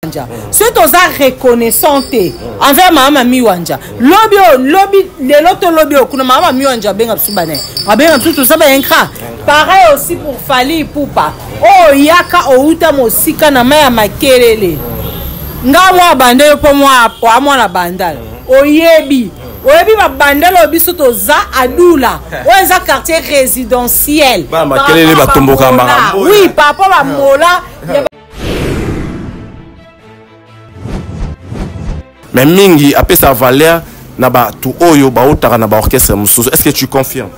Wanja. Soki toza reconnaissant te envers mama Mami Wanja, lobi oyo, lobi lelo to lobi oyo kuna mama Mami Wanja abenga biso bana, abenga biso toza ba ingrat. Pareil aussi pour Fally Ipupa, oyo yaka outa mosika na mai ya makelele, nga mwa banda yo mpo mwa mwana bandala, oyebi oyebi babandala oyo biso toza adula, oyo eza quartier résidentiel. Ba makelele batomboka makambo. Oui, papa bamola. Mais mingi apesa valeur na bato oyo bautaka na baorchestre mosusu. Est ce que tu confirmes?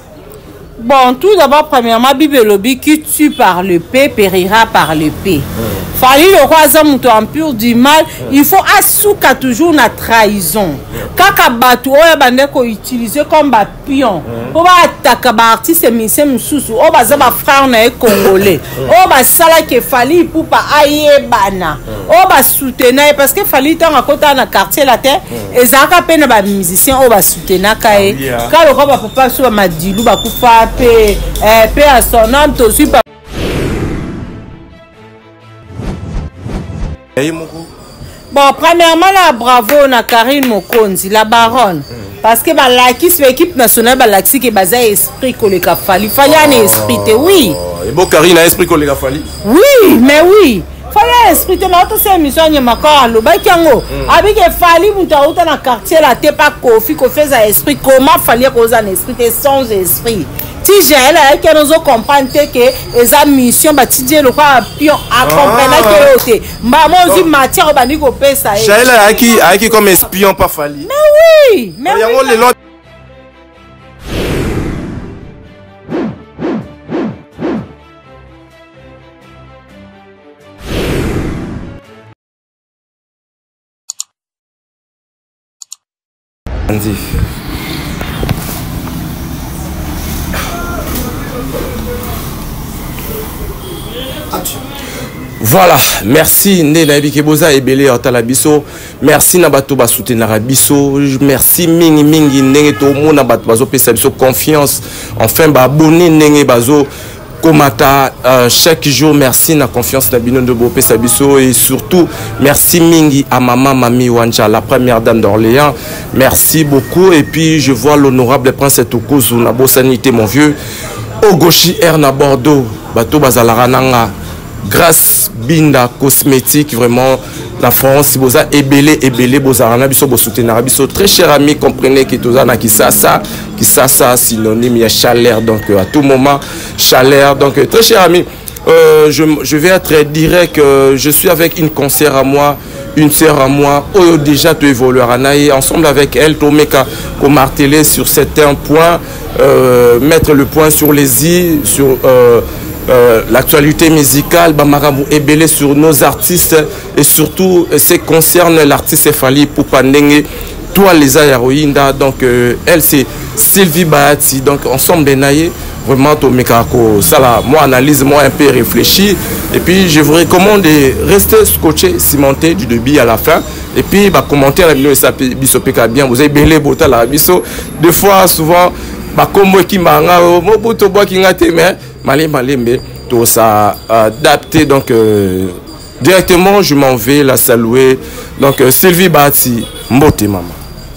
Bon, tout d'abord, premièrement, Bible elobi qui tue par le paix périra par le paix. Fally le roi aza moto en pur du mal, il faut asuka toujours na trahison. Kaka bato oyo bande ko utiliser comme ba pion. Po ba ataka ba artistes musiciens mosusu oyo baza ba frères na ye congolais. Oyo basalaki Fally Ipupa ayebana. Oyo ba soutenait ye parce que Fally ntango akotaka na quartier latin, ezalaka pe na ba musiciens oyo ba soutenaka ye. Ka lokola ba papa so ba Madilu bakufa pe pe à son âme tozwi pa ye moko. Bon, premièrement la bravo na Karine Mokonzi, la baronne. Parce que balakisi ba équipe nationale balakisi ke baza esprit koleka Fally. Fally a un esprit te, oui. Et bon, Karine a esprit koleka Fally. Oui, mais oui. Fally a esprit te, mais auto c'est émission nyama ko alobaki yango. Abike Fally mutu auta na quartier la te pa Kofi, Kofi eza esprit. Comment Fally akoza na esprit te sans esprit? Ti Jaël ayaki wana ozo comprendre te ke eza mission batindi ye lokola pion, a comprenaki yo te. Mba mo ozwi matière obandi kopesa ye. Jaël ayaki comme espion pa Fally. Mais oui, mais oui. Yango lelo Voilà, merci nde nayebi ke boza ebele ya otala biso. Merci na bato basoutenaka biso. Merci mingi mingi ndenge tomona bato bazopesa biso confiance. Enfin baabonné ndenge bazo komata chaque jour. Merci na confiance na bino nde bopesa biso. Et surtout merci mingi à maman Mami Wanja, la première dame d'Orléans. Merci beaucoup. Et puis je vois l'honorable prince Tokuzu na bosanité mon vieux Ogoshi R na Bordeaux, bato bazalaka nanga Grâce Binda cosmétique vraiment la France boza ebele ebele bozala na biso bosoutenaka biso. Très cher ami, comprenez que toza na Kisasa, Kisasa synonyme ya chaleur, donc à tout moment chaleur. Donc très cher ami, je vais être direct, je suis avec une concert à moi, une sœur à moi, oyo déjà tu évoluera naye ensemble avec elle, tomeka ko marteler sur certains points, mettre le point sur les i, sur l'actualité musicale, ba makambo ebele sur nos artistes et surtout ce qui concerne l'artiste Fally Ipupa ndenge toi les Yaroinda. Donc elle c'est Sylvie Bahati. Donc ensemble naye vraiment tomeka ko sala moi analyse moi un peu réfléchi et puis je vous recommande de rester scotché, cimenté du début à la fin. Et puis bah commentaire la vidéo ça biso peka bien, vous avez belé bota la biso des fois souvent bah kombo ki manga mobuto bois ki ngate mais malembe malembe tout ça adapté. Donc directement je m'en vais la saluer. Donc Sylvie Bahati, mbote mama.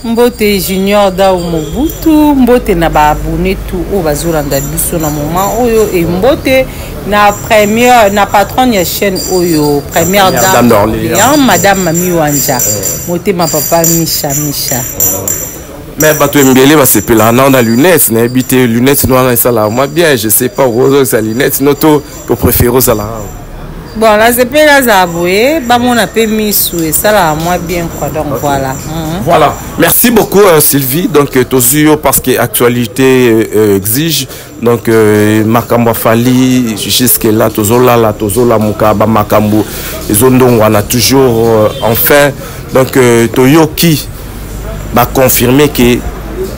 Mbote Junior Dao Mobutu, mbote na ba abonné tout oyo bazolanda biso na moment oyo, et mbote na première na patronne ya chaîne oyo, première dame d'Orléans, madame Mami Wanja. Motema papa Micha Micha. Mais bato ebele basepelaka na na lunette, nayebi te lunette no wana esalaka mwa bien, je sais pas okozongisa lunette no to opréféré ozalaka. Bon, nasepeli azala boye, bamona pe misu esalaka mwa bien quoi. Donc voilà. Voilà, merci beaucoup Sylvie. Donc tozwi yo parce que actualité exige. Donc makambo ya Fally jusque là tozolala tozolamuka ba makambo ezondongwana toujours enfin. Donc toyoki ba confirmer que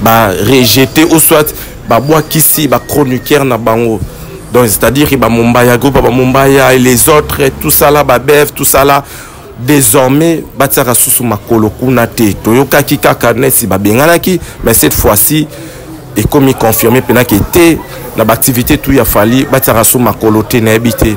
ba rejeter ou soit ba bwakisi ba chroniqueur na bango. Donc c'est-à-dire que ba Mombaya groupe ba Mombaya et les autres tout ça là ba Bev tout ça là désormais batiaka susu makolo kuna te. Toyokaki kaka neti babenganaki, mais cette fois-ci ekomi confirmé pena ke te na ba activité tout ya Fally batiaka susu makolo te, nayebi te.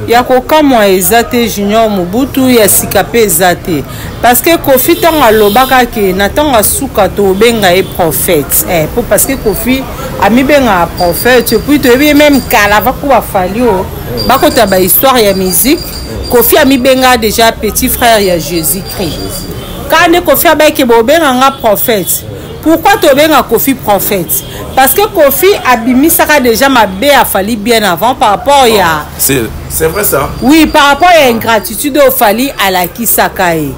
Ya kokamwa eza te, Junior Mobutu, ya sika mpe eza te, parce que Kofi, ntango alobaka ke na ntango asuka tobenga ye prophète, po parce que Kofi amibengaka prophète. Et puis toyebi ye même kala, avant ko baFally oyo bakota bahistoire ya musique, Kofi amibengaka déjà petit frère ya Jésus Christ. Kaka nde Kofi abayeke bobenganga prophète. Pourquoi tobenga Kofi prophète? Parce que Kofi abimisaka déjà mabe aFally bien avant par rapport ya C'est vrai, ça. Oui, par rapport ya ingratitude oyo Fally alakisaka ye.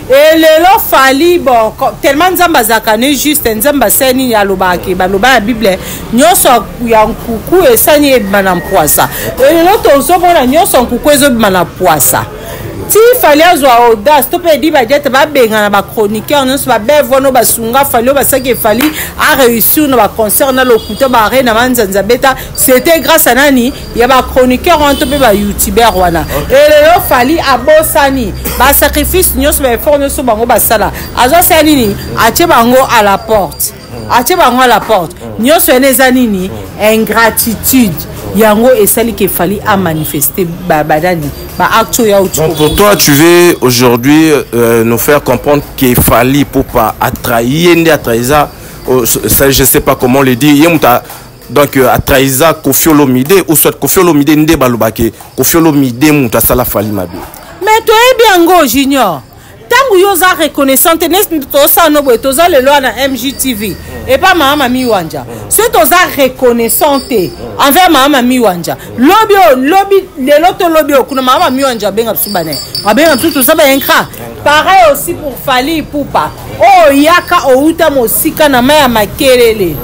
E lelo Fally, bon, tellement Nzambe azalaka ne juste, Nzambe asali nini? Alobaka ke baloba na Bible, nyonso ya nkuku esani ebima na mpwasa. E lelo tozomona nyonso ya nkuku ezobima na pwasa. Ti Fally azwa audace to mpe edi badiate babengana bachroniqueur nyonso, babeve wana basunga Fally, oyo basaki eFally aréussir na baconcert na lokuta, baare na manzanza beta, c'était grâce à nani? Ya bachroniqueur wana to mpe bayoutubeur wana. Elelo Fally abosani basacrifice nyonso, baeffort nyonso bango basala. Azosala nini? Atie bango à la porte, atie bango à la porte. Nyonso wana eza nini? Ingratitude. Yango esali ke Fally amanifeste banani, baacte oyo auti. Donc pour toi, tu veux aujourd'hui nous faire comprendre qu'il Fally Ipupa a trahi, nde a trahi ça, ça, je sais pas comment le dire, ye mutu donc a trahi ça Koffi Olomide, ou soit Koffi Olomide nde balobake Koffi Olomide mutu asala Fally mabe? Mais toyebi yango, Junior. Ntango yo oza reconnaissant te, neti tosala no boye, toza lelo na MGTV epa mama Mami Wanja, soki toza reconnaissant te envers mama Mami Wanja, lobi oyo, lobi lelo to lobi oyo kuna, mama Mami Wanja abenga biso bana, abenga biso toza baingrat. Pareil aussi pour Fally Ipupa oyo yaka outa mosika na mai ya makelele.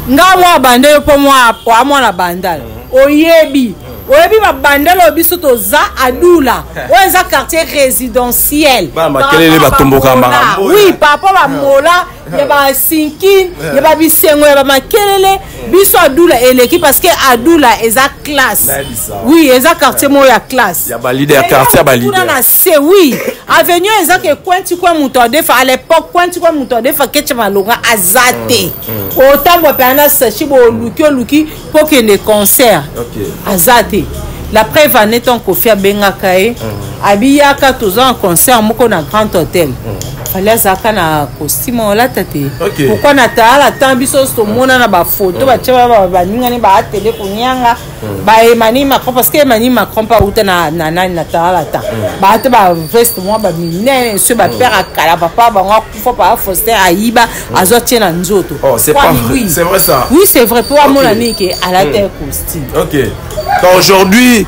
Nga mwa banda yo mpo mwa mwana Bandala, oyebi, oyebi babandala oyo biso toza adula, oyo eza quartier résidentiel. Bana makelele batomboka makambo. Oui, par rapport bamola ya basinkin, ya babisengo, ya bamakelele, biso adula eleki, parce que adula eza classe. Nayebisa. Oui, eza quartier moko ya classe. Ya baleader, ya quartier ya baleader. Kuna na se, oui, avenue eza ke kwenti kwe moto adefa à l'époque, kwenti kwe moto adefa kece malonga aza te. Otambwa mpe na sachi bo oluki, oluki mpo kende concert, aza te. La preuve en est, Kofi abengaka ye, abiyaka toza na concert moko na Grand Hôtel, Fally azalaka na costume olata te. Pourquoi na tala tan biso nyonso tomona na bafoto batia baningani baatele konianga baEmmanuel Macron, parce que Emmanuel Macron mpe auta na nani, na tala ta baate baveste mwa baminene so bapere akala, papa bango akufa, papa Faustin ayiba, azwa tie na nzoto. Oh, c'est pas vrai. Oui. C'est vrai, ça? Oui, c'est vrai, po amona nini ke alata costume. Ok. Donc aujourd'hui,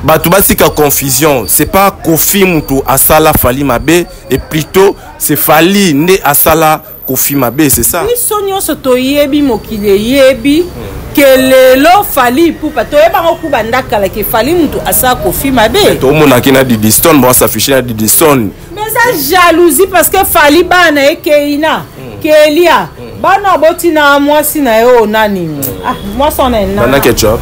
bato basika confusion. C'est pas Kofi mutu asala Fally mabe, et plutôt c'est Fally nde asala Kofi mabe, c'est ça? Biso nyonso toyebi, mokili eyebi ke lelo Fally Ipupa, toyebango ku banda kala ke Fally mutu asala Kofi mabe. Tomonaki na Didi Stone, bo s'afficher na Didi Stone. Mais eza jalousie, parce que Fally, bana ye Keina, Kelia, bana aboti na mwasi na ye oyo nani, ah, mwasi wana Nana Ketchup.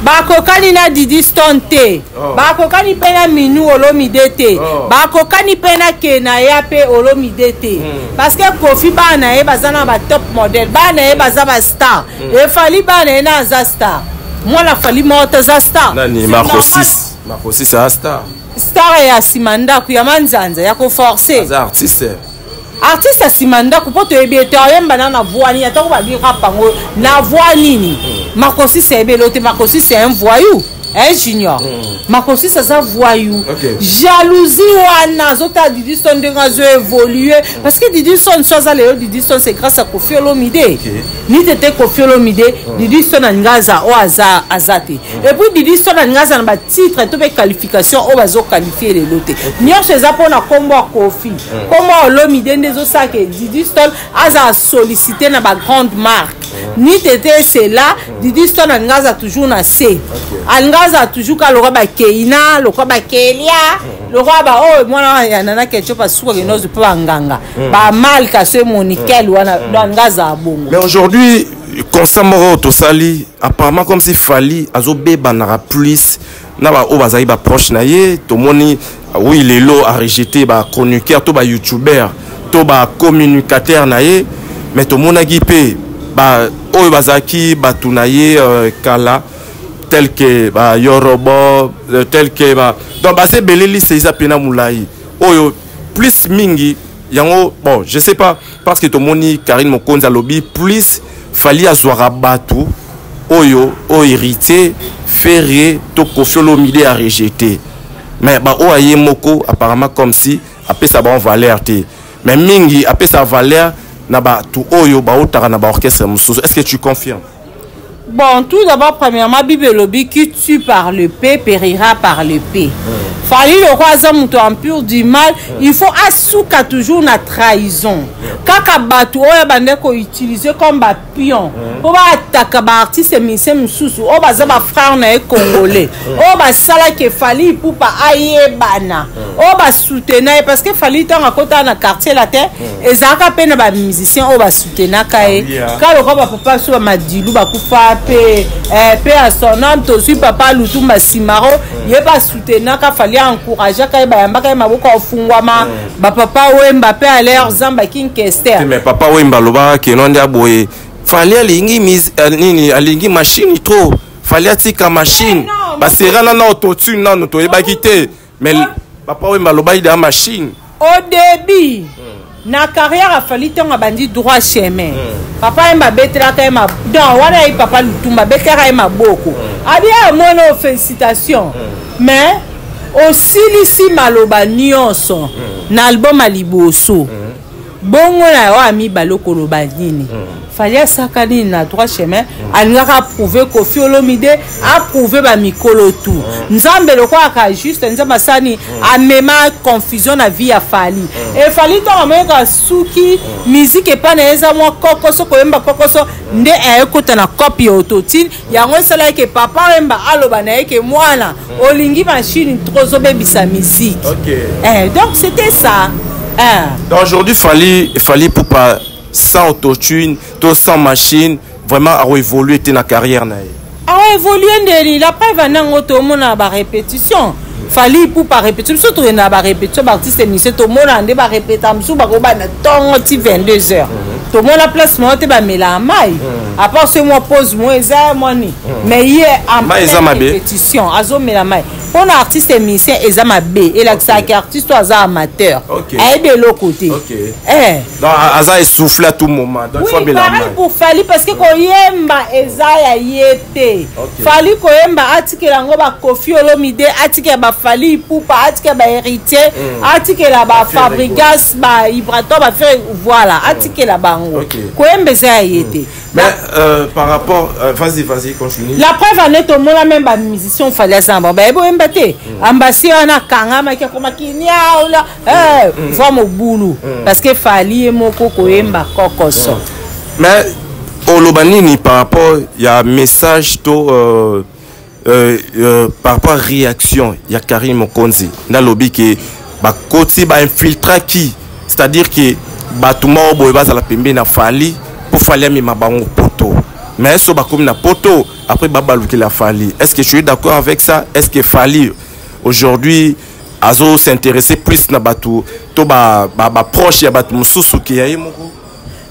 Bakokani na Didi Stone te. Oh. Bakokani mpe na Minu Olomide te. Oh. Bakokani mpe na Kenaya mpe Olomide te, parce que Kofi, bana na ye baza na batop modèle, bana na ye baza bastar. EFally, bana na ye na aza star, mwana Fally moko te aza star. Nani? C'est Marco normal. 6. Marco 6 aza star. Star ya nsima ndako, ya manzanza, ya koforce. Aza artiste. Artiste ya nsima ndako, mpo toyebi ete ayemba na voix nini, atako babi rap yango na voix nini. Makosis ayebi elo te. Makosis, c'est un voyou, un junior. Makosis aza voyou. Jalousie wana azotala Didi Stone ndenge azo évolue, parce que Didi Stone so aza lelo Didi Stone, c'est grâce à Kofi Olomide. Ni tete Kofi Olomide, Didi Stone alinga aza oyo aza, aza te. Et puis Didi Stone alinga aza na batitre to mpe qualification oyo bazoqualifie lelo te. Nyonso eza mpona nkombo ya Kofi, nkombo ya Olomide nde ezosala ke Didi Stone aza sollicité na bagrande marque. Ni tete cela, Didi Stone alinga aza toujours na se, alinga aza toujours ka lokwa bakeina, lokwa bakelia, lokwa ba oyo mwana ya Nana Ketchup asukaki nyonso mpe banganga bamalka so emonikel wana. Donc alinga azala bongo. Mais aujourd'hui, constat moko tosali, apparemment comme si Fally azobebanaka plus na baoyo bazali baproche na ye. Tomoni, oui, lelo arejeté bachroniqueur to bayoutubeur to bacommunicateur na ye, mais tomonaki mpe oyo bazalaki bato na ye kala. Tel que ba Yorobo, tel que ba, donc baza ebele, liste eza mpena molai oyo plus mingi yango. Bon, je sais pas, parce que tomoni Karine Mokonzi alobi plus Fally azwaka bato oyo Héritier, Ferre to Koffi Olomide a rejeté, mais baoyo aye moko, apparemment comme si apesa bango valeur te, mais mingi apesa valeur na bato oyo baotaka na baorchestre mosusu. Est ce que tu confirmes? Bon, tout d'abord, premièrement, Bible elobi: qui tue par l'épée périra par l'épée. Fally lokwa aza moto empire du mal, il faut asuka toujours na trahison. Kaka bato oyo bande koutiliser comme bapion mpo baataka baartiste musicien mosusu oyo baza bafrère na ye congolais, oyo basalaki Fally Ipupa ayebana, oyo basoutenir ye, parce que Fally ntango akotaka na Quartier Latin, ezalaka mpe na bamusicien oyo basoutenaka ye. Ka lokwa bapapa so bamadilu bakufa mpe mpe ya son âme, tozwi papa Lutumba Simaro, ye basoutenaka Fally, encourageaka ye, bayambaka ye maboko afungwama. Bapapa Wemba mpe aler Zamba, King Kester. Mais papa Wemba alobaka keno nde aboye Fally alingi nini, alingi machine trop, Fally atika machine. Baserana na autotune nano toyebaki te, mais papa Wemba alobaki deya machine. Au début na carrière a Fally, ntango abandi droit chemin, papa Wemba abetelaka ye, donc wana ye papa Lutumba abetelaka ye maboko, abi amona o félicitation, mais osilisi maloba nyonso na album ya liboso, bongo na oyo ya mibale okoloba nini? Fally asaka nini na droit chemin? Alingaka approuve Koffi Olomide, approuve bamikolo tu. Nzambe lokwaka juste, Nzambe asani amema confusion na vie ya Fally. E Fally ntango amoyeka suki musique epai na ye eza mwa kokoso, koyemba kokoso nde ayekota na cope ya autotune. Yango esalaki ke papa Wemba aloba na ye ke mwana olingi machine trop, ozobebisa musique. Donc c'était ça. Donc aujourd'hui Fally Ipupa sans autotune to sans machine, vraiment akoévolue te na carrière na ye? Akoévolue ndeni? La preuve anango tomona barépétition Fally Ipupa, répétition biso tokende na barépétition baartiste musicien, tomona nde barépéta mosusu bakobanda ntongo ti 22 heures. Tomona place moko te bamelaka mai, à part ce mwa pause mo eza mwani, mais ye en pleine répétition azomela mai. Mpona artiste musicien eza mabe, elakisaka artiste oyo aza amateur, ayebi eloko te. Donc aza essoufflé à tout moment, donc oui, pareil pour Fally, parce que koyemba eza ya ye te. Fally koyemba atikela yango baKoffi Olomide, atikela baFally Ipupa, atikela baHéritier, atikela baFabregas, baIbrator, baFerre, voilà, atikela bango. Koyemba eza ya ye te. Mais par rapport, vas-y, vas-y, continue. La preuve ane tomona même bamusicien Fally aza na bango bayebi oyemba te. Ambasi wana akangamaki, akomaki niaola voix mobulu, parce que Fally ye moko koyemba kokoso. Mais oloba nini par rapport ya message to par rapport à réaction ya Karine Mokonzi nalobi ke bakoti bainfiltraki, c'est-à-dire ke bato moko boye bazala pembeni na Fally mpo Fally amema bango poto, mais so bakomi na poto, après babalukela Fally? Est-ce que tu es d'accord avec ça? Est-ce que Fally aujourd'hui azo s'intéresser plus na bato to baproche ya bato mosusu ke ya ye moko?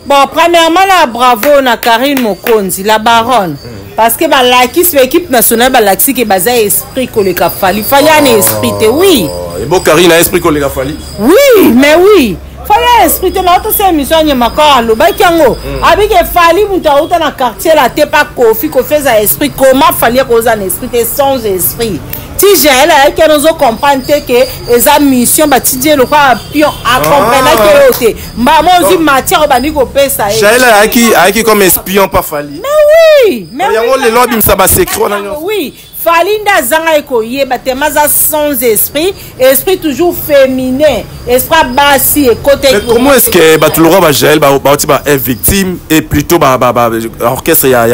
Bon, premièrement na bravo na Karine Mokonzi la baronne, parce que balakisi baéquipe nationale, balakisi ke baza esprit koleka Fally. Fally ana esprit te, oui. Ebo Karine a esprit koleka Fally? Oui, mais oui, Fally a esprit te. Na otosala émission anyemaka, alobaki yango, abike Fally moto auta na Quartier la te pa Koffi. Koffi eza esprit, comment Fally akoza na esprit te? Sans esprit ti Jael ayaki wana, ozocomprendre te ke eza mission batidi ye lokola pion, acomprenaki oyo te. Mbama ozwi matière obandi kopesa ye. Jael ayaki comme espion pa Fally? Mais oui, mais yango lelo abimisa basecret wana nyonso. Oui, Fally nde azanga ye koyeba te, aza sans esprit, esprit toujours féminin, esprit basi ekote. Mais comment est-ce que bato lokwa bajael bauti ba victime et plutôt ba, ba, ba, orchestre ya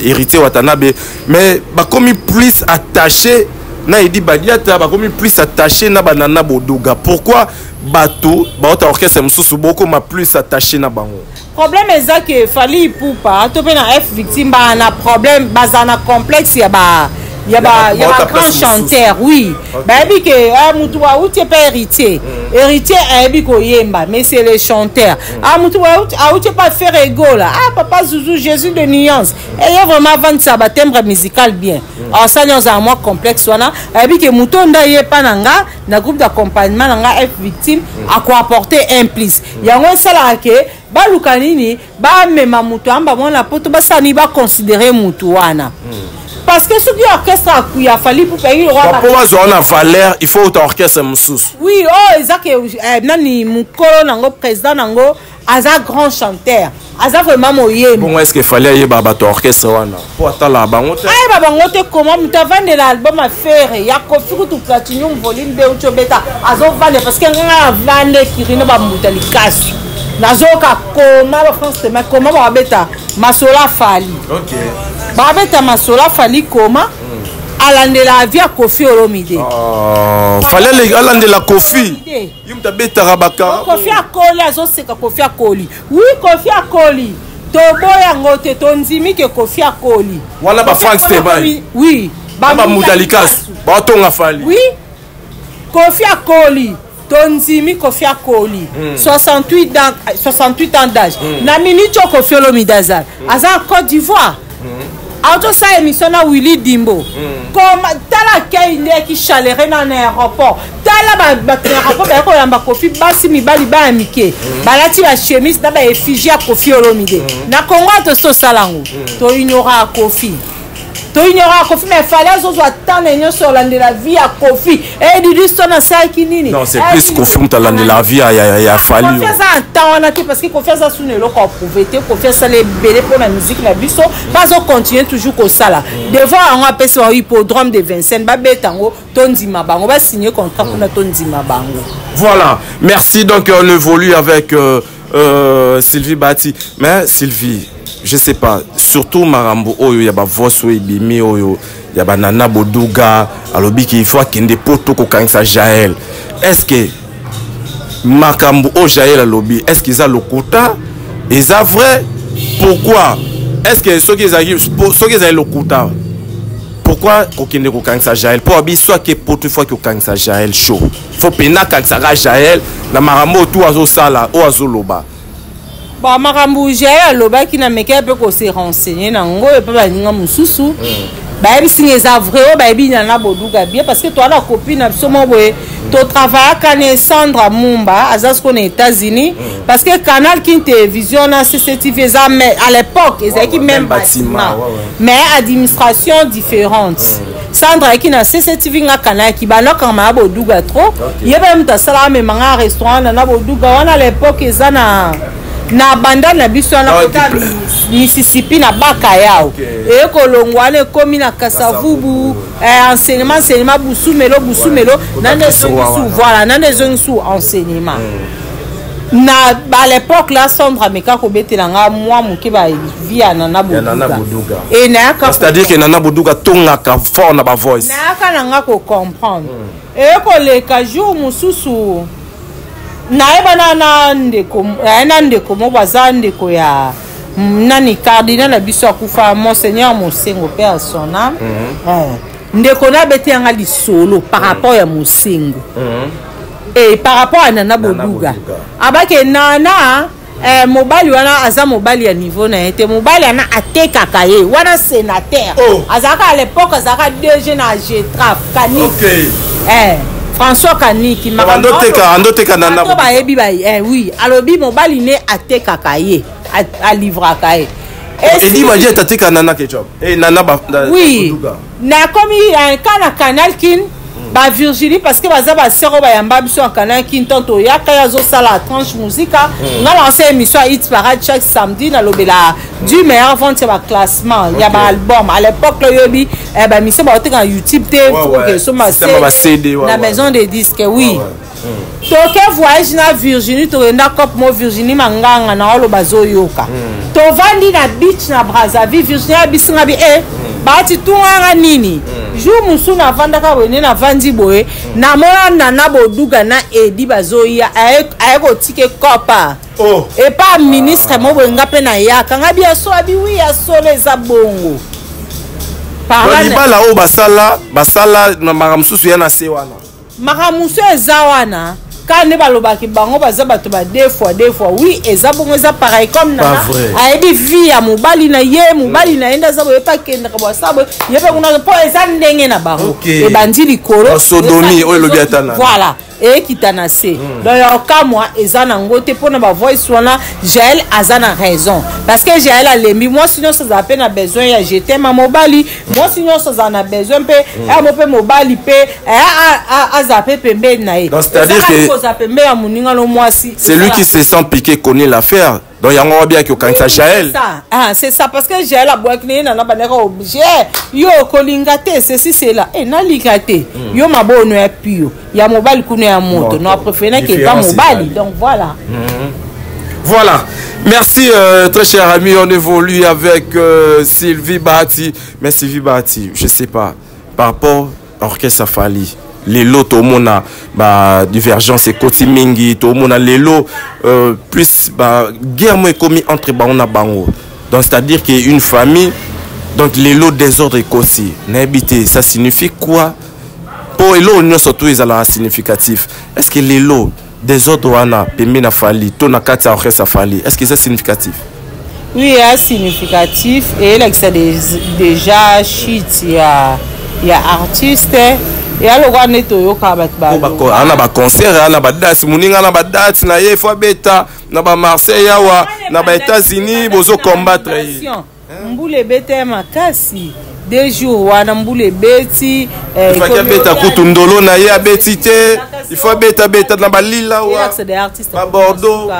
Héritier Watanabe, mais bakomi plus attaché na Edi Badiata, bakomi plus attaché na banana Boduga? Pourquoi bato bauta orchestre mosusu bokoma plus attaché na bango? Problème eza ke Fally Ipupa to mpe na F Victime baa na problème, bazala na complexe ya ba Ya ba ya ba grand chanteur, oui. Bayebi ke ah, mutu auti epa Héritier, Héritier ayebi koyemba, mais c'est le chanteur. Ah, mutu auti epa Ferre Gola, ah, papa Zuzu, Jésus de nuance, eye vraiment avandisa batimbre musical bien. Asali ozala mwa complexe wana, ayebi ke motu oyo nde aye epa na nga na groupe d'accompagnement na nga F Victime, akoapporter un plus. Yango esalaka ke baluka nini, bamema moto amba mwana poto, basala nini, baconsidérer motu wana, parce que soki orchestre ya Fally Ipupa ye mpo bazwa wana valeur, il faut uta orchestre mosusu. Oui, oyo eza ke nani, mokolo nango, président nango aza grand chanteur, aza vraiment moyembi. Bongo est ce que Fally ayeba bato ya orchestre wana, mpo atalaka bango te? Ayeba bango te. Koma moto avandela album a Ferre, ya Koffi kutu, Platinum volume 2 uti obeta, azovandela, parce que ngai avande kirino bambuta likasu, nazoyoka koma bafrance tema, koma babeta masolo a Fally. Babeta masolo a Fally, koma alandela avi ya Koffi Olomide. Oh, Fally alandela Koffi, ye moto abetaka baka. Koffi akoli, azoseka. Koffi akoli, oui, Koffi akoli, toboya yango te, tondimi ke Koffi akoli. Wana bafrance te bai. Oui. Bamuta likasu baotonga Fally. Oui, Koffi akoli, tondimi Koffi akoli. 68 ans, 68 ans d'âge. Na minute oyo Koffi Olomide aza aza Côte d'Ivoire, azosala émission na Willy Dimbo. Koma tala kei ndeki chaleur na aéroport, tala bato na aéroport baye koyamba Koffi, basi, mibali, baya mike, balati bachemise na baeffigie ya Koffi Olomide. Na Kongo tosi tosala yango, toignoraka Koffi, toignoraka Koffi, mais Fally azozwa temps na nyonso olandela vie ya Koffi. E Didi Stone asalaki nini? Non, c'est plus Koffi moto alandela vie ya Fally. Koffi aza na temps wana te, parce que Koffi aza suna eloko aprouver te. Koffi asala ebele mpona musique na biso, mpe azocontinue toujours kosala. Devant yango apesi bango hippodrome de Vincennes, babeta yango, tondima bango, basigne contrat kuna, tondima bango. Voilà, merci. Donc on évolue avec Sylvie Bati. Mais Sylvie, je sais pas, surtout marambo oyo ya bavoice oyo ebimi, oyo ya banana Boduga alobi qu'il faut akende poto kokangisa Jael. Est ce que makambo oyo Jael alobi, est ce que eza lokuta, eza vrai? Pourquoi est ce que soki ezalaki, soki ezali lokuta, pourquoi kokende kokangisa Jael? Mpo abi so ake poto, ifo ake kokangisa Jael show, faut pena akangisaka Jael na makambo oyo tu azosala, oyo azoloba. Bon, makambo Jael alobaki, na mekaya mpe kose renseigner nango epe baninga mosusu bayebisi nga eza vrai. Oyo bayebi Nana Boduga bien, parce que toza na copine na biso moko boye, totravaillaka na Sandra Mumba, aza sikoyo na États-Unis, parce que Canal Kin Télévision na CCTV eza à l'époque ezalaki même bâtiment, mais administration différente. Sandra ayaki na CCTV, nga kanayaki bandakanga ya Boduga trop. Ye mpe moto asalaka, amemanga restaurant Nana Boduga wana. À l'époque eza na banda na biso wana, kota Mississippi na baka yao, eye kolongwa wana, ekomi na Kasavubu, enseignement, enseignement, Busumelo, Busumelo, nande ezongi su, voilà, nande ezongi su enseignement. Na à l'époque là, Sandra ameka kobetela nga mwa moke bavie ya Nana Boduga e nayaka. C'est-à-dire que Nana Boduga tongaka fort na bavoice. Nayaka na nga kocomprendre. Eye koleka jour mosusu, nayebana na ndeko, na ndeko moko aza ndeko ya nani, cardinal na biso akufa, Monseigneur Mosengo, mpe ya son âme. Ndeko na abeti yanga lisolo par rapport ya Mosengo e par rapport ya Nana Boduga. Abake Nana, mobali wana aza mobali ya niveau na ye te, mobali wana atekaka ye wana, sénateur. Oh. Azalaka à l'époque, azalaka DG na Getraf, Kaniki. François Kaniki. Andoteka Nana. Bato bayebi ba, oui, alobi mobali ne atekaka ye, alivraka ye. Edi Badiet ateka Nana Ketchup, Nana ba, oui, nakomi ka na Canal Kin, bavirginie, parce que baza basere oyo bayamba biso ya Canal Kin. Ntanto toyaka, ye azosala Tranche Musika, nga na émission ya Hit Parade chaque samedi, nalobela du meilleur vente ya baclassement ya baalbum. À l'époque oyebi bamission baoteka na YouTube te, okesomba na maison de disque, oui. Toke voyage na Virginie, tokenda cope mo Virginie Manganga na oloba azoyoka. Tovandi na beach na Brazzaville, Virginie abisinga bi e bati tunganga nini. Jour mosusu navandaka boye, nde navandi boye, namona Nana Boduga na Edi bazoya, aye kotika kopa epa ministre mo boye. Nga mpe nayaka, nga bi ya solo, abi oui, ya solo, eza bongo. Libala oyo basala basala na makambo mosusu ya na se wana. Makambo mosusu eza wana kaka nde balobaki bango baza bato ba deux fois deux fois. Oui, eza bongo, eza pareil comme nana ayebi vie ya mobali na ye, mobali na ye nde aza boye, mpe akendaka boye, asala boye, ye mpe kuna, mpo eza ndenge na bango. Ebandi likolo. Sodomie oyo elobi ata na Voilà, eyekita na se. Donc ya okamwa eza nango te mpona bavoice wana. Jael aza na raison, parce que Jael alembi. Mwasi nyonso azala mpe na besoin ya je t'aime ya mobali. Mwasi nyonso azala na besoin mpe yamo mpe mobali mpe azala mpe pembeni na ye. Donc, c'est-à-dire que kozala pembeni ya moninga no mwasi. C'est lui qui se sent piqué connaît l'affaire. Donc yango wabiaki okangisa Jael. C'est ça. Ah, c'est ça, parce que Jael abwaki na ye nana bandaka obligé yo kolinga te, ceci cela e nalinga te yo mabono ya pio ya mobali kuna ya moto no apréféré nake epa mobali. Donc voilà. Voilà. Merci, très cher ami. On évolue avec Sylvie Bahati. Mais Sylvie Bahati, je sais pas, par rapport à orchestre Fally, lelo tomona ba divergence ekoti mingi, tomona lelo plus ba guerre mo ekomi entre bango na bango. Donc c'est-à-dire que une famille, donc lelo désordre ekoti. Nayebi te, ça signifie quoi? Po elo nyonso tout ezalaka significatif. Est-ce que lelo désordre wana pembe na Fally to na kati ya orchestre Fally, est-ce que c'est significatif? Oui, eza significatif. Eyelakisa déjà chute ya artiste. Eya lokwa nde toyokaka bato. Ana baconcert, ana badate, moninga na badate na ye, fo abeta na bamarseille awa na baÉtats-Unis, bozocombattre ye. Mbula ebeta ya makasi 2 jours wana, mbula ebeti. Ifaki abeta kutu ndolo na ye, abeti te. Il faut abeta beta na balila wa babordeaux.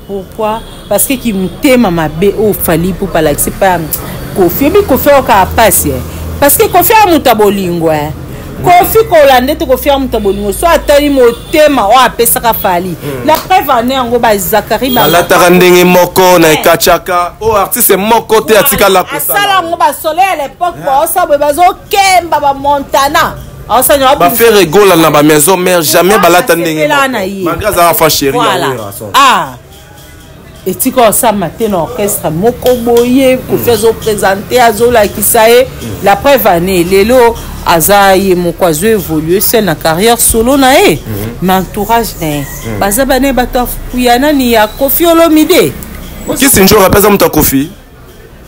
Pourquoi? Parce que kimotema mabe oyo Fally mpo balakisi pa Kofi. Oyebi Kofi ayokaka pasi, parce que Kofi aya moto ya bolingo. Kofi kolanda ete Kofi ya moto ya bolingo, so atali motema oyo apesaka Fally, la preuve ane yango bazakari. Balataka ndenge moko na ekatiaka oyo artiste moko te atikala. Asala yango basoleil à l'époque, baosala boye, bazokemba bamontana. Baferre Gola na bamaison mère, jamais balata ndenge, malgré azala fa chéri. Ah, etika osama te na orchestre moko boye. Kofi azoprésente, azolakisa ye. La preuve ane lelo aza ye moko, azo évolue seul na carrière solo na ye, mais entourage na ye baza bane bato ya nani, ya Kofi Olomide. Kisi Njora mpe aza moto ya Kofi.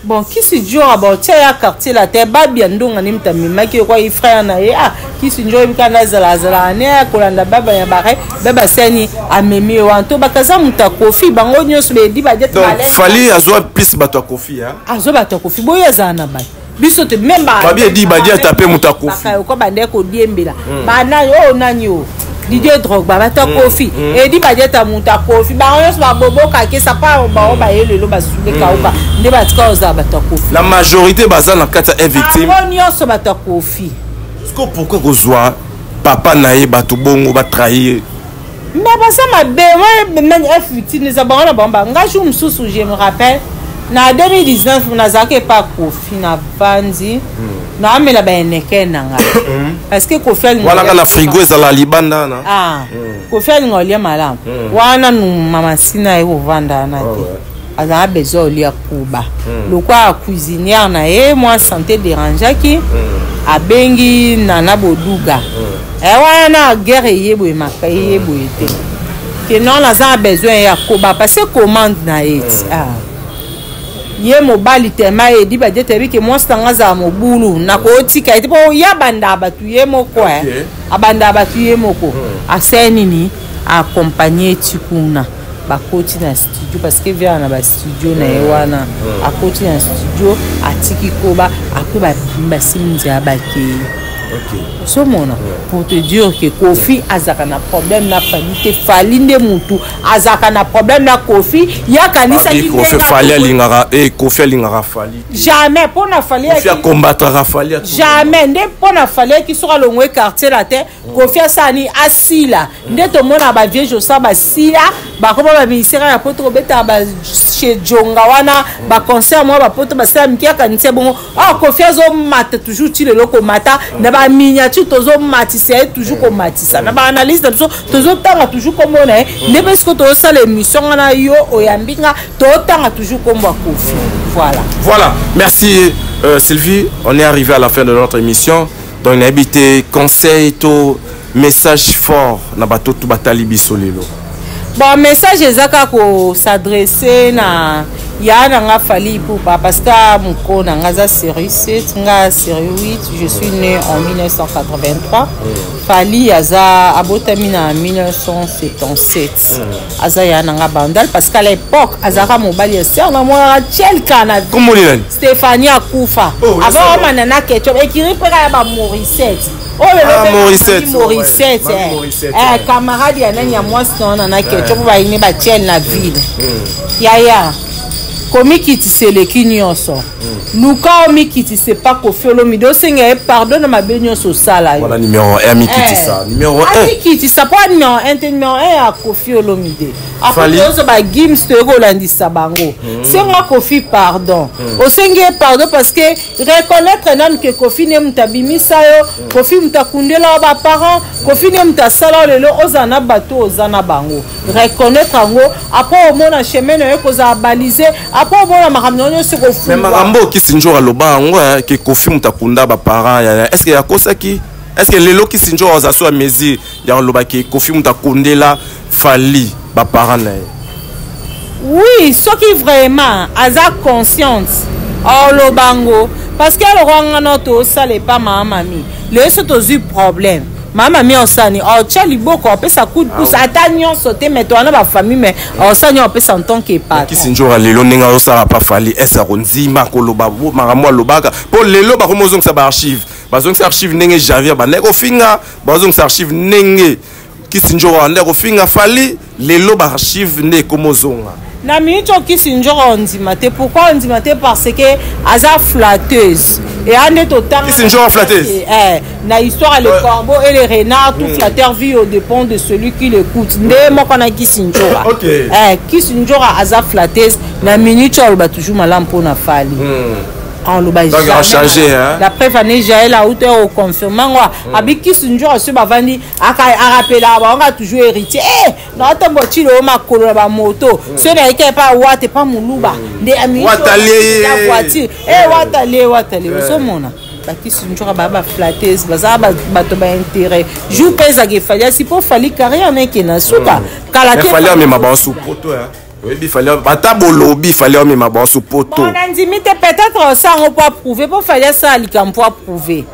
Bon, Kisi Njora baotia ya Quartier Latin, babia ndonga nde moto amemaki ye, kwa frère na ye. Ah, Kisi Njora yebi kaka azala azalaka ne akolanda baba ya bare baba sani amemi ye wana to bakaza moto ya Kofi, bango nyonso bedi badiet. Fally azwa plus bato ya Kofi. Azwa bato ya Kofi boyo azala na bato biso te même. Babi edi badiata mpe moto ya Kofi. Ko bande kodiembela banani oyo, nani oyo, Didier Drogba, bato ya Kofi, edi badiata moto ya Kofi, bango nyonso babobokakesa pa bango baye lelo basule kauka nde batika ozala bato ya Kofi. La majorité baza na kati ya F'Victeam. Bango nyonso bato ya Kofi. Siko pourquoi kozwa papa na ye, bato bongo batrahir? Mais baza mabe nani, F'Victeam eza bango na bango. Nga jour mosusu, je me rappelle, na 2019 nazalaki epa Kofi, navandi, naamela baeneke na ngai, parce que Kofi Wana na frigo ezala libanda na Ah, Kofi alinga olia malamu wana. Nu mama sina ye kovanda wana te, azala besoin olia kuba lokwa cuisinière na ye mwa santé dérangeaki, abengi Nana Boduga. Wana na guerre eye boye, maka eye boye te ke non, naza na besoin ya koba parce que commande na ye ti. Ah. Ye mobali tema edi badiete yebi ke mwasi nanga azala mobulu, nakotika ye te mpo ye abandaka bato ye moko. Abandaka bato ye moko. Asali nini? Accompagne ti kuna, bakoti na studio, parce que viaka na bastudio na ye wana. Akoti na studio, atiki koba, apres basimi nzela, bakei. Ozomona, pour te dire que Kofi azalaka na problème na Fally te. Fally nde mutu azalaka na problème na Kofi. Ye akanisaki Fally alingaka, Kofi alingaka Fally. Jamais. Mpo na Fally Kofi akombataka Fally. Jamais. Nde mpo na Fally ayaki, soki alongwe Quartier Latin, Kofi asala nini? Asila. Nde tomona bavieux Josa basila, bakoma baministère ya poto, kobetaka bachez Jonga wana, baconcert mwa bapoto basala mike. Akanisi bongo awa Kofi azomata toujours ti lelo, komata na baminiature, tozomatisa ye toujours, komatisa na baanalyse na biso, tozotanga toujours kombo na ye. Nde mpe sikoyo tozosala émission nga na yo, oyambi nga, totanga toujours kombo ya Kofi. Voilà. Voilà, merci. Sylvie, on est arrivé à la fin de notre émission. Donc nayebi te, conseil to message fort na bato tu batali biso lelo. Bon, message eza kaka kos'adresser na ya na nga Fally Ipupa, parce que moko na nga aza série 7, nga série 8. Je suis né en 1983. Fally aza abotami na 1977. Aza ya na nga Bandal, parce qu'à l'époque azalaka mobali ya sœur na monaka Tielka na Komoni nani? Stéphanie akufa. Oh, avant omanda na Ketchup, ekiri mpe kaka ya baMorissette oyo. Ah, Morissette. Morissette. Ouais, Mami Morissette, ouais. Camarade ya nani, ya mwasi na wana na Ketchup, bayini batiele na ville. Yaya, komikitisa eleki nyonso. Luka omikitisa epa Koffi Olomide, osenga ye pardon na mabe nyonso osala yo. Voilà, numéro 1, mikitisa. Numéro 1. Amikitisa mpo numéro 1 te, numéro 1 ya Koffi Olomide. Fally. Akoki bagims, toyei kolandisa bango. Senga Koffi pardon. Osengi ye pardon parce que reconnaître nanu ke Koffi nde moto abimisa yo, Koffi moto akundela yo baparent, Koffi nde moto asala yo lelo ozala na bato oza na bango. Reconnaître yango, après omona chemin na yo kozala balise, après omona makambo na yo nyonso Mais ekofungwa. Makambo Kisi Nzora aloba yango, ke Koffi moto akunda baparent ya, est ce que akosaki? Est ce que lelo Kisi Nzora aza so ya mesure ya koloba ke Koffi moto akundela Fally baparent na ye? Oui, soki vraiment aza consciente, oloba yango, parce que alokwa nga na tosala epa mama mami. Lelo so tozwi problème, mama mami osani otya liboko, opesa coup de pouce, ata nyonso te, mais towana bafamille, mais osani opesa en tant que patron. Kisi Nzora lelo ndenge azosala pa Fally, ese akondima koloba makambo alobaka? Mpo lelo bakomi ozongisa baarchive, bazongisa archive ndenge Javier bandeki kofinga, bazongisa archive ndenge Kisi Nzora bandeki kofinga Fally. Lelo baarchive nde ekomi ozonga. Na minute oyo Kisi Nzora ondima te. Pourquoi ondima te? Parce que aza flatteuse, eya nde totanga. Kisi Nzora flatteuse? Na histoire, le corbeau et le renard, tout flatteur vit au dépend de celui qui l'écoute. Nde moko na Kisi Nzora. Kisi Nzora aza flatteuse. Na minute oyo aloba toujours malamu mpona Fally. Aloba Donc, jamais changer, hein? La preuve ane, Jael auta oconfirme ngo abi Kisi Nzora so bavandi, arapelaka bango kaka toujours héritier. Naotambo tilo oyo makolo na bamoto so nayeki epa wate epa moluba nde Watale. Voiture watale, watale. Ozomona bakisi nzoka baa baflatteuse, baza bato baintérêt. Jour mpe ezaka eFally asi mpo Fally carrière na ekende suka kala te. Fally amema bango su poto, oyebi Fally, ata bolobi Fally amema bango su poto. Bon, nandimi te. Peut-être osango mpo approuve, mpo Fally asala likambo mpo approuve.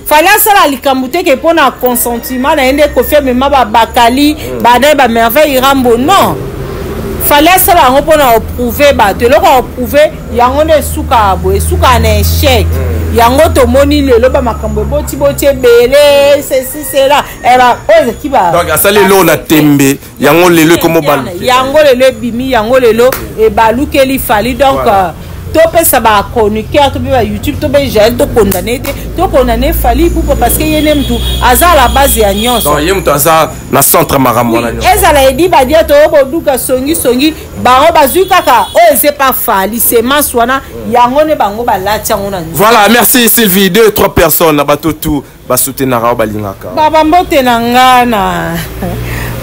Fally asala likambo te ke mpo na consentiment na ye nde Koffi amema babakali bana ye bamerveille Irambo. Non, Fally asala yango mpona koprouver bato. Eloko ya koprouver yango nde esukaka boye, esukaka na échec. Yango tomoni lelo bamakambo ebotiboti ebele, ceci cela, oyo ezalaki. Donc asali eloko na tembe, yango lelo ekomo baluke. Yango lelo ebimi, yango lelo ebalukeli Fally. Donc topesa bachroniqueur to mpe bayoutube to mpe Jael, tokondane te, tokondane Fally Ipupa, parce que ye nde mutu aza la base ya nyonso. Donc ye mutu aza na centre makambo wana nyonso. Ezala edi badia to boduka songisongi, bango bazwi kaka oyo eza pa Fally, semence wana yango nde bango balati yango na. Voilà, merci Sylvie. Deux trois personnes na bato tout basoutenaka oyo balingaka. Baba, mbote na nga na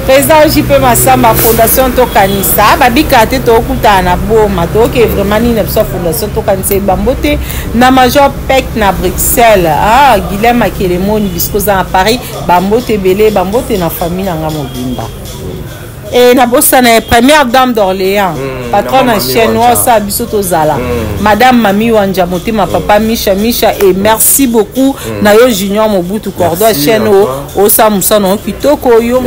président JP Masamba, fondation Tokanisa. Babika te, tokutana na Boma, toke vraiment nini na biso ya fondation Tokanisa. Ebambo te na major Pek na Bruxelles, ah, Guilhem Akelemoni bisiko oza na Paris, bambote ebele, bambote na famille na nga mobimba. E nabosana ye, première dame d'Orléans, patron na chaîne oyo osala biso tozala, madame Mami Wanja Motema, papa Misha Misha. Et merci beaucoup na yo Junior Mobutu Cordo, chaîne oyo osala mosala na yo kitoko, yo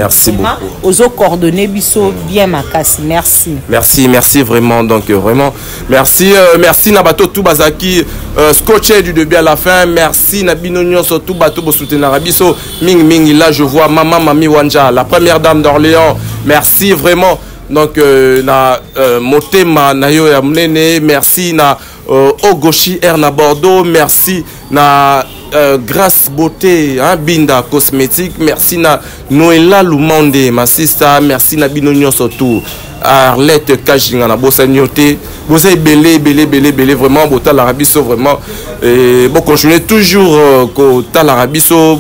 ozocoordonne biso bien makasi. Merci. Merci, merci vraiment. Donc vraiment merci, merci na bato tout bazalaki scotché du début à la fin. Merci na bino nyonso tout bato bosoutenaka biso mingi mingi. Là je vois maman Mami Wanja, la première dame d'Orléans, merci vraiment. Donc na motema na yo ya monene, merci na Ogoshi Air na Bordeaux, merci na Grâce Beauté, hein, Binda Cosmétique, merci na Noela Lumande, ma sista, merci na bino nyonso tout. Arlette Kajinga na bosani yo te. Boza ebele ebele ebele ebele vraiment, botalaka biso vraiment. Et bon, continuez toujours kotalaka biso.